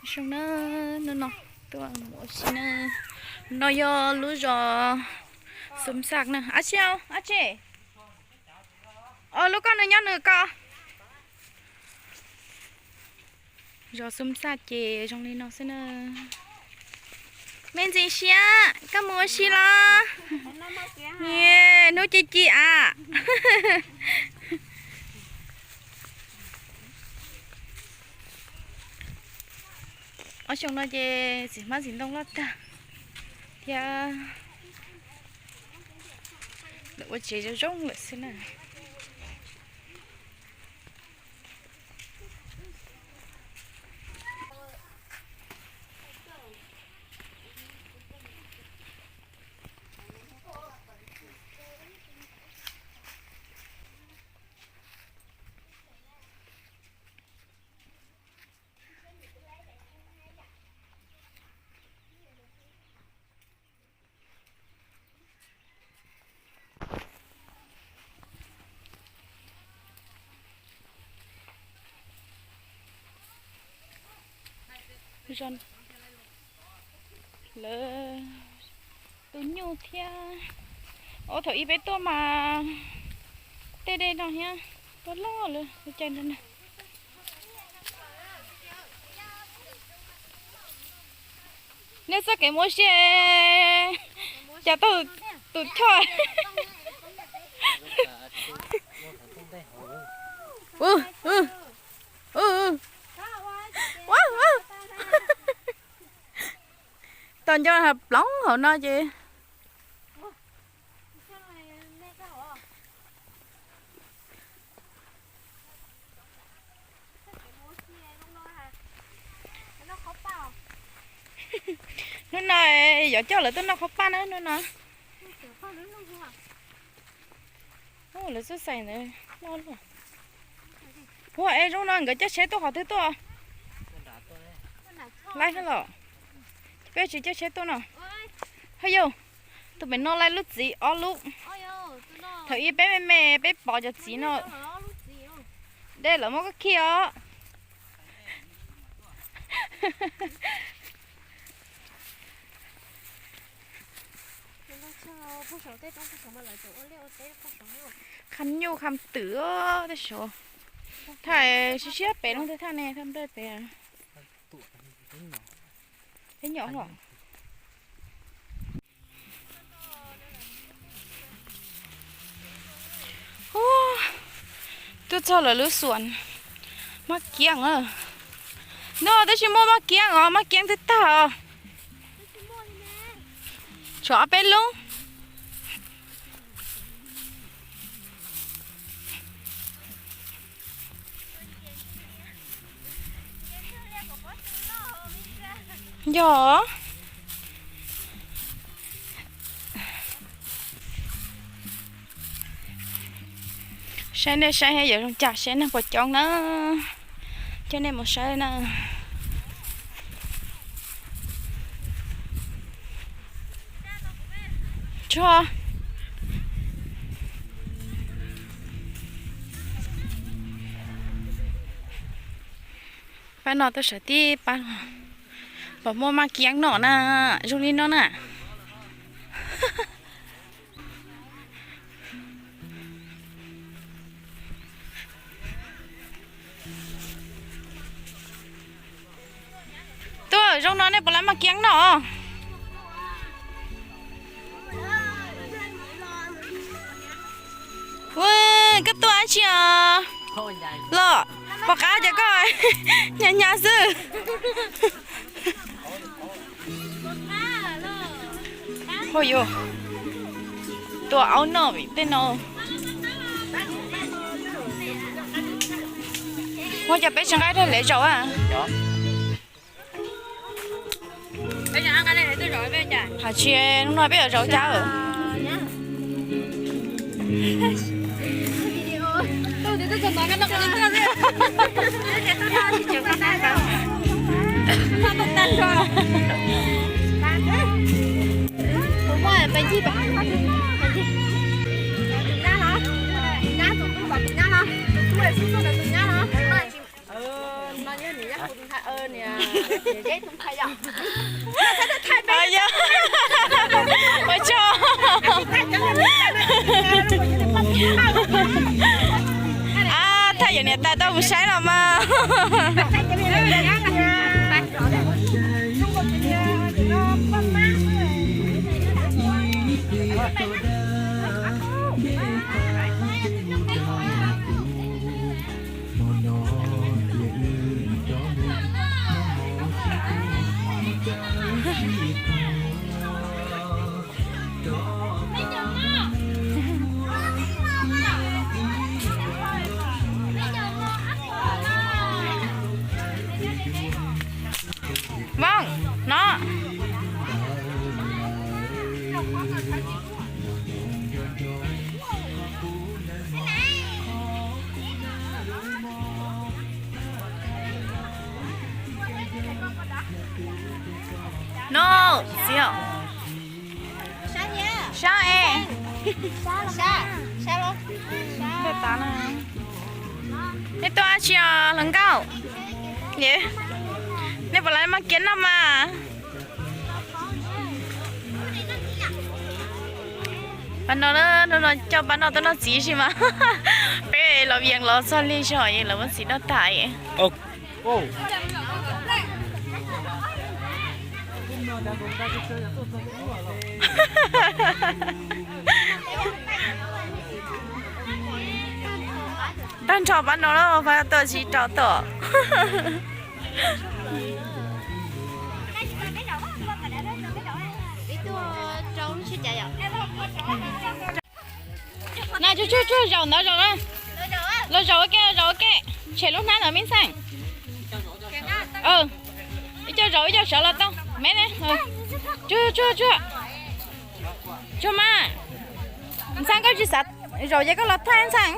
Zoo na, hnub no tuaj mus ua si na. No yog lub zos Xum Xaj na. Ab tsi, ab tsi. Os, lub koj nws nyob nws ko. Zos Xum Xaj ces zoo li no xwb na. Me ntxim siab, koj mus ua si los? Hnub ci ci a. Ob xyoo no ces txiv hmab txiv ntoo loj tag thiab, lawv ua tsev zoo zoo lawm xwb na. Lawv tus nyuj thiab. Ua thaum ub peb tuaj mas tej dej no thiab, tuaj loj lawm ua cas ntawd na. Nej txoj kev mus ua si, cas tau tus choj. Ua, ua, ua, ua. Tau nco ploov hauv no ces. Hnub no yuav coj lawv tuaj noj qhov paj na hnub no. Ua, lawv xub xais ntawd loj luaj. Ua, es zoo no nkawd coj tsheb tuaj qhov twg tuaj? Laib thiab los? Peb tsis coj tsheb tuaj no. Haj yus, tus pem no laib lub txiv ob lub. Thaum ub peb me me peb pom cov txiv no. Dej lawv muab koj khi os. Qham nyuj qham twm tej saud. Thaj siab siab pem no, thaj ne, thaj nplej pem. Peb nyom los. Tuaj txog lawv lub xuas maj kiab na. No tab sis muaj maj kiab os, maj kiab twb tag os. Tshuav ob peb lub. Yog. Saib nej saib yuav zoo cas, saib neeg puas coob na. Coj nej mus saib na. Tsuag. Pab no tuaj sawv tib pab. Puas muaj maj kiab noj na? Zoo li no na. Tuaj zoo no nej puas lab maj kiab noj? Ua, koj tuaj dab tsi os? Los, pom qab ces koj nyas nyas xwb. Hoj yus, tua aub noj vim tej no. Ua cas peb tsis nqa rau lawv zaum a? Hais tsis, hnub no peb yuav zaum cas? Ua tsaug. Thaij yog niam tais tau mus saib los mas. Vooj, no. No, xib hawm. Sab es. Nej tuaj tsi os hluas nkauj? Nej puas los mas kiav noj mas. Pab no, coj pab no tuaj noj txiv si mas. Peb los vias los txog lig zog es lawv muab txiv noj tas. Tag nrho pab no lawm, pab tuaj tsis rau tuaj. Na, tsuag tsuag tsuag zaum ntawd zaum na. Los zaum ua ke, los zaum ua ke. Tshem lub hnab ntawd me ntxhais. Ib co zaum ib co sawv los tau me ne. Tsuag tsuag tsuag. Tsuag mas. Ntxhais, koj tsis xav zaum ces koj los thaij ntxhais.